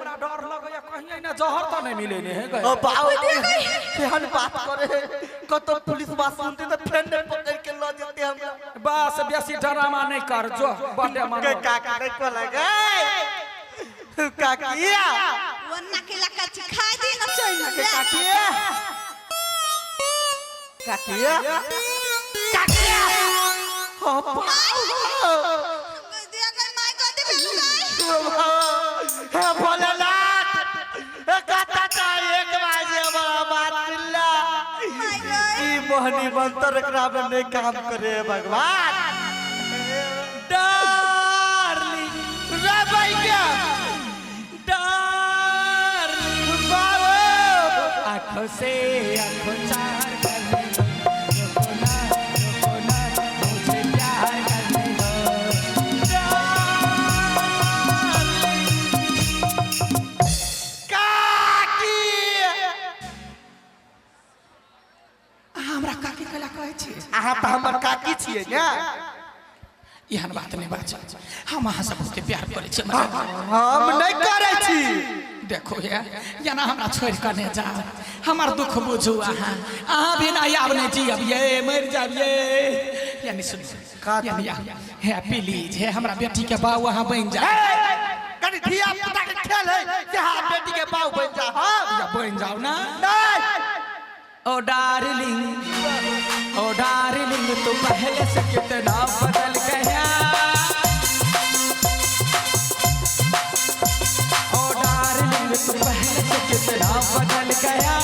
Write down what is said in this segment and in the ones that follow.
हमरा डर लगैया कहीं ना जहर त नहीं मिले ने है गए। ओ बाबू केहन बात करे कतो पुलिस बात सुनते तो फेर ने पकड़ के ल जेते हमरा। बस बेसी ड्रामा नहीं कर जो बर्थडे के मनो। काका के कहला गे काकिया वन्ना के लका खाई दी ना चैन के काकिया काकिया काकिया ओ बाबू दिया गई माय गदी भेलु गई। हे भोलेनाथ, हे कता ता एक बाजे हमारा बात मिला। माय गई। ई मोहनी मंत्र एकरा में नहीं काम करे भगवान। डार्लिंग रे भैया डार्लिंग बाबू आँखों से आँखों चार करने दो, रुको ना, रुको ना, मुझे प्यार करने दो। डार्लिंग। काकी अहाँ हमरा काकी कैला कहै छी? अहाँ तऽ हमर काकी छियै ने। एहन बात नहि बाजू, हम अहाँ से बहुते प्यार करै छी। हम नहि करै छी। देखो ये याना हमरा छोड़ि कऽ नहि जाओ, हमर दुख बुझू अहाँ, अहाँ बिना आब नहि जियब ये, मरि जाब ये। यानी सुनू यानी हे प्लीज, हे हमरा बेटी के बाऊ अहाँ बनि जाओ। कनि धिया पुता के खेल है से हाँ बेटी के बाऊ बनि जा। हाँ या बनि जाओ ना। नहीं। ओ डार्लिंग, ओ डार्लिंग तू पहले से कितना बदल गया, ओ डार्लिंग तू पहले से कितना बदल गया,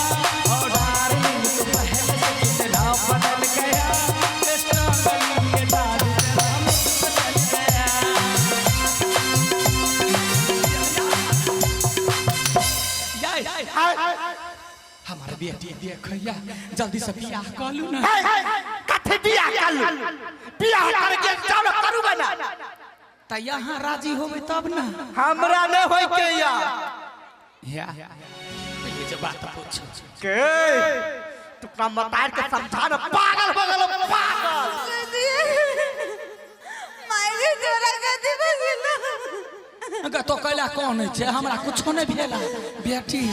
ओ डार्लिंग तू पहले से कितना बदल गया, ये दारू तेरा बदल गया। हमार बेटी देखैया जल्दी से बियाह कर लू ना। कथी बियाह कर लू? बियाह करके जाओ ना करू ना। त यहाँ राजी होबे तब ना। हमरा नहीं होय के या। या ये जे बात पूछो के तू अपना मतार के समझा ना, पागल हो गेलो पागल। माय गे तोरा गदी भेलु। गे तो कैला कौन छै, हमरा कुछो नहीं भेला बेटी।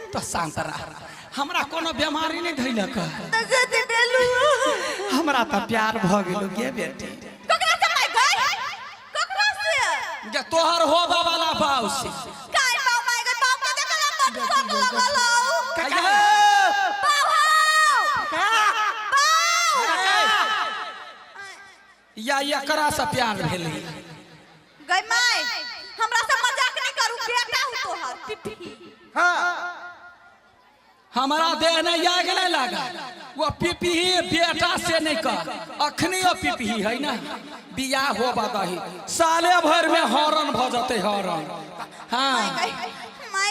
तो शांत रह, हमरा कोनो बीमारी नहीं धैलक। तो गदी भेलु। हमरा त प्यार भ गेलो गे बेटी। ककरा से माय गई? ककरा से? गे तोहर होबा वाला बाऊ से। काय बाऊ माय गई? बाऊ के देखला मत शौक लगल हौ। काका बाऊ हौ। बाऊ। या एकरा से प्यार भेलै। गई माय हमरा से मजाक नहीं करू, बेटा हूँ तोहर पिपी। हाँ हमारा देह नहीं आग नहीं लगा, वो पिपही बेटा से नहीं कर, अखनी वो पिपही है ना। बियाह हो दही साले भर में हॉर्न भ जते हॉर्न। हाँ माय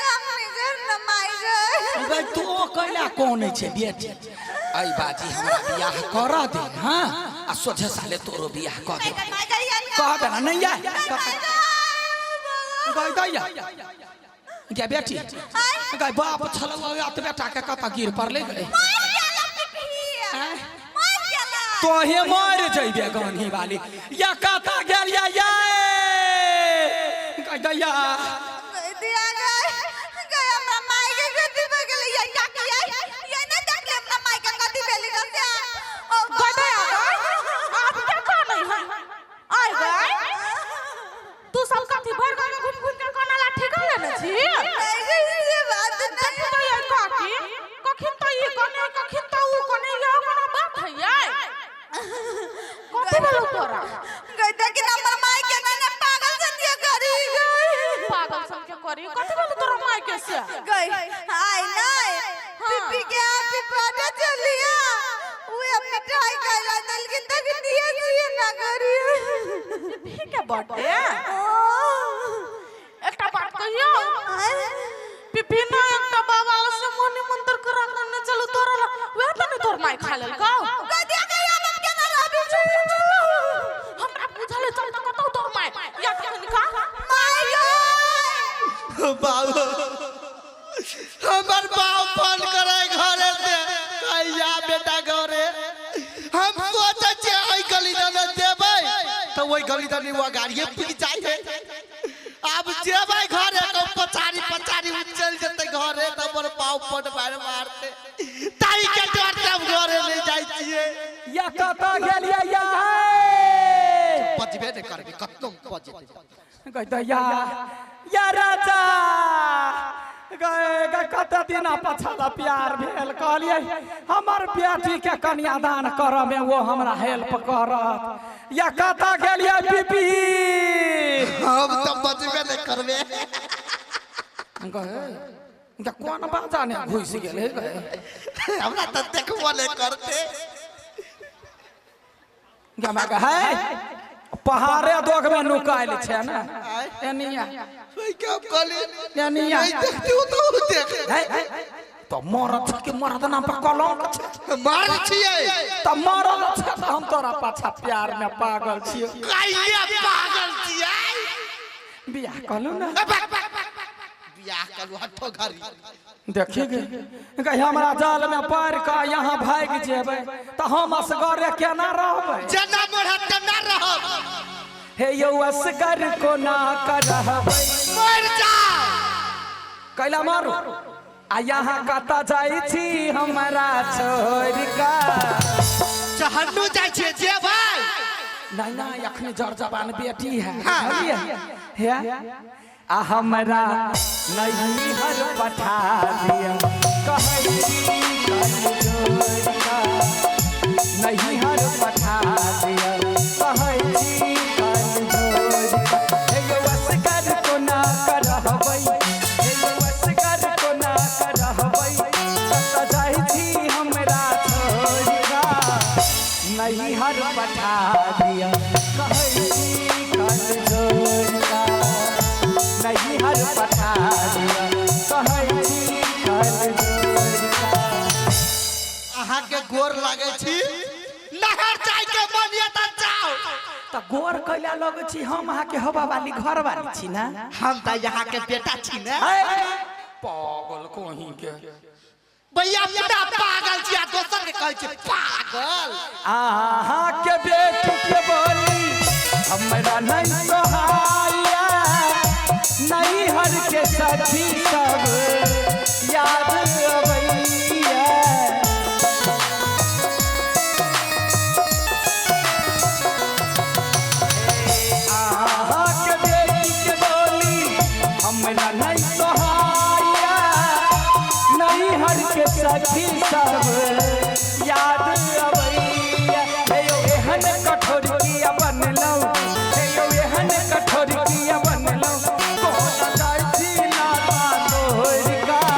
हम नहीं कर न माय गई। गई तू कैला कौन छै बेटी? ऐ बाजी हमरा बियाह कर दे। हाँ आ सोझे साले तोरो बियाह कर दे। माय गई कह देना नहीं आय गई दैया गे बेटी गई बाप छलौ त बेटा के कत गिर पड़ले गई। तोहे मर जइबे गानी वाली या कता गेल या ये गई दैया। दिया गई गई हमरा माय के गति भऽ गेलै या काकी या या नहि देखले हमरा माय के गति भेलै गसे। ओ गदया गई आप क्या कानै है? आय गई तू सब कथी भर गाँव में घूम घूम के कोना ला ठेका लेने छी? नहीं गई से बात देखी नहीं। तो ये काकी कखिन तो ई कोने कखिन तो ऊ कोने, यो कोनो बात है ये? कथी भेलौ तोरा? गई देखी ना हमर माय के ना पागल सन के करी गई। पागल सन के करी? कथी भेलौ तोरा माय के से? गई आय नहीं पिपी के आप पिपाटा चलिया उ मिठाई खाइला दल के तक दिए दिए ना करी। पिपी के बर्थडे? एकटा बात कहियौ, पिपी ना एकटा बाबा ला से मोहनी मंत्र करा के चलू तोरा ला, वएह त नहीं तोर माय खा लेलकौ? गदिया गई हम केना रहबे? हमरा बुझल है, चल त कतौ तोर माय या कनिका। माय गई बाबू हमर बाप फोन करे घरे से कहिया बेटा घरे, हम सोचे छियै एहि गली दने जेबै तऽ ओहि गली दने वो गाड़िए पी जाइ है, आब जेबै घर। पट मार मारते ताई के डर से हम घरे ले जाइ छियै। या कतऽ गेलियै या बजबे नहि करबै कतनो बजते। कहते या या राजा गए गए कते दिना पछाला प्यार भेल। कहलियै हमर बेटी के कन्यादान करऽ में वो हमरा हेल्प करत। या कतऽ गेलियै बीबी? हम तऽ बजबे नहि करबै। गए कोन बाजा ने घुसि गेलै गए? हमरा तऽ देखबो नहि करते। गमा है पहाड़े दोग में नुकायल छै ने एनिया एनिया नहीं देखते हो तो देख है तो मरद छै कि मरद नाम पर कलंक छै। मार छियै। तो मरद छै तऽ हम तोरा पाछा प्यार में पागल छियै। काहे पागल छियै? बियाह कहलू ना। बियाह करू हठो घरी। देखी गे गई हमरा जाल में पार के यहाँ भागि जेबै तऽ हम असगरे केना रहबै? जेना मरत तेना रहब। हे यौ असगर कोना करहबै? मर जाओ। कैला मारू आ यहाँ कतऽ जाइ छी हमरा छोड़ि कऽ? चहन्नू जाइ छियै जेबै। नहीं नहीं अखनी जर जवान बेटी है बुझलियै हे आ हमरा नैहर पठा दिअ कहै छी कर जोड़ि कऽ। नैहर पठा दिअ कहै छी कर जोड़ि कऽ। हे यौ असगर कोना करहबै? हे यौ असगर कोना करहबै? कतऽ जाइ छी हमरा छोड़ि कऽ? नैहर पठा दिअ कहै छी कर जोड़ि कऽ। नैहर पठा दिअ कहै छी कर जोड़ि कऽ। अहाँ के गोर लागै छी। नहर जाय के मन ये तऽ जाओ। तऽ गोर कैला लगै छी? हम अहाँके हवा वाली घर वाली छी ना। हम तऽ यहाँ के बेटा छी ने। पागल कोही के भैया अपना पागल छी आ दोसर के कहै छी पागल। अहाँ के बेटी के बोली हमरा नहीं सोहाया। नैहर के सखी सब याद अबैया। अहाँ के बेटी के बोली हमरा नहीं सोहाया। नैहर के सखी सब याद अबैया। हे यौ एहन कठोर किया बनलौ? हे यौ एहन कठोर किया बनलौ? कोना जाइ छी नाता तोड़ि कऽ?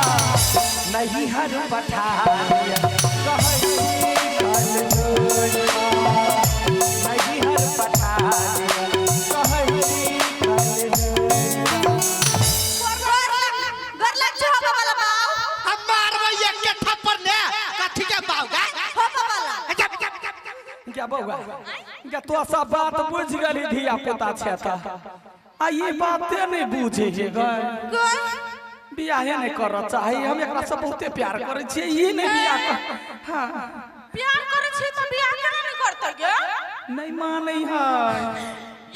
नैहर पठा दिअ कहै छी कर जोड़ि कऽ। नैहर पठा दिअ कहै छी कर जोड़ि कऽ। गोर लग छो हो बाबा बाऊ। हम मारबै एक के थप्पड़ ने कथी के बाऊ गा। हो बाबा। गे बौआ गे तो सब बात बुझि गेली धिया पुता छै तऽ आ ई बाते नहि बुझे हे गए। बियाहे नहि करऽ चाही। हम एकरा से बहुते प्यार करै छियै ई नहि बियाह कर। हाँ प्यार करै छी तऽ बियाह केना नहि करतै गे? नहि मानै है।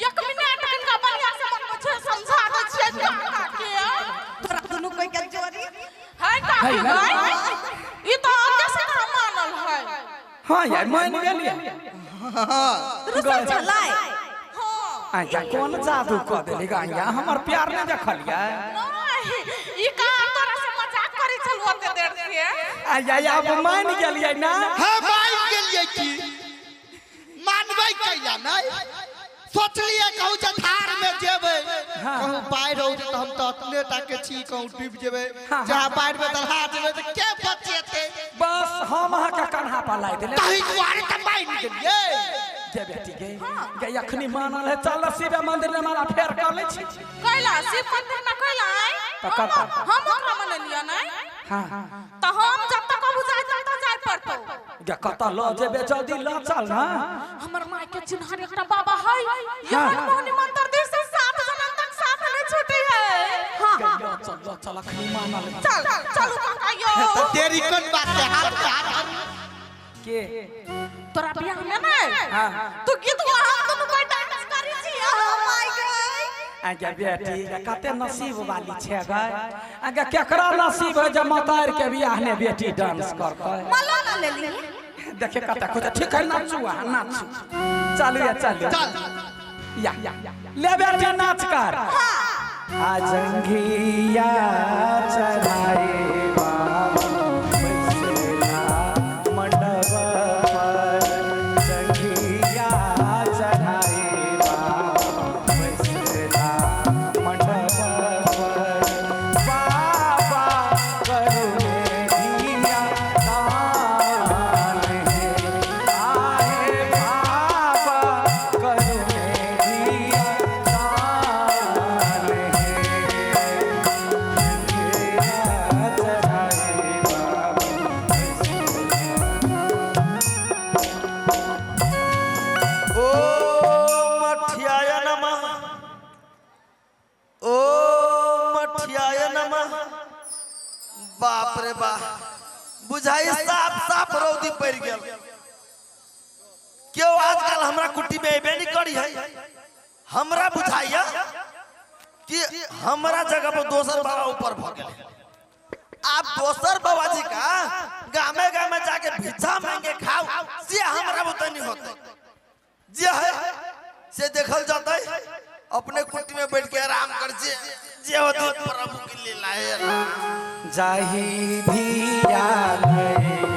एक मिनट किनका बढ़िया से मनबै छै समझा दै छियै काका के। तोरा दुनू कोई के जोड़ी। है काकी है ना? गै ई तऽ आगे से कहाँ मानल है। हाँ यार मान गेलियै। रुसल छलै। हाँ आइया कोन जादू कऽ देली गे? हमर प्यार नहि देखलियै? नहीं ई कहाँ तोरा से मजाक करै छलु ओते देर से। आइया आब मान गेलियै ना? हम मान गेलियै की मानबै कैला नहि। सोचलियै कहूँ जे धार में जेबै कहूँ बाढ़ि औतै तऽ हम तऽ अपने टा के छी कहूँ डूबि जेबै। जहाँ बाढ़ि में दलहा जेबै तऽ के बचेतै? बस हम अहाँके कन्हा पर लाइ देले। तही दुआरे तऽ मान गेलियै। गे बेटी गे गे अखनी मानल है चल शिव मंदिर में माला फेर कर लै छी। कैला शिव मंदिर में कैला आइ? तऽ कतऽ? हम ओकरा मनेलियै नहि। हाँ तऽ हम जब तक कबू जाय तब तक जाय पड़तौ। गे कतऽ लऽ जेबै? जल्दी लऽ चल ना। हमर माय के चिन्हार एकटा बाबा है ये मनमोहनी मंत्र दे से 7 जन्म तक साथ नहीं छूटे है। हां गे लऽ चल लऽ चल अखनी मानल है। चल चलू काका यो। तऽ देरी कोन बात के हाथ पे हाथ धरू। के तोरा बियाह में नहीं हाँ तू गीत गा हम दुनू कोई डांस करी छी। ओ my God. आगे बेटी कते नसीब वाली छे गए। आगे केकरा नसीब है जब मतार के बियाह ने बेटी डांस करते। मला ना लेली। देखे कते खुद ठीक है नाचू अहाँ नाचू। चलू या चलू। चल। या ले बेटी नाच कर। आजंगिया चढ़ाए बाबा बैसला मंडप पर। जंघिया चढ़ाए बाबा बैसला मंडप पर। बाबा करुणे दिया दान हे। आहे बाबा करुणे दिया दान हे। चढ़ाए बाबा ओम मठियाय नमः। ओम मठियाय नमः। बाप रे बाप, बुझाई साफ साफ रौदी पड़ गेल। क्यों आजकल हमरा कुटी में अबे नहीं करी है। हमरा बुझाइया कि हमरा जगह पर दोसर बाबा ऊपर भ गेल। आप दोसर बाबा जी का गामे गामे जाके भिक्षा मांगे खाओ से हमरा बुते नहीं होते। जे है से देखल जाता है अपने कुटी में बैठ के आराम कर जे जे होते प्रभु की लीला है। जाही भिया नहीं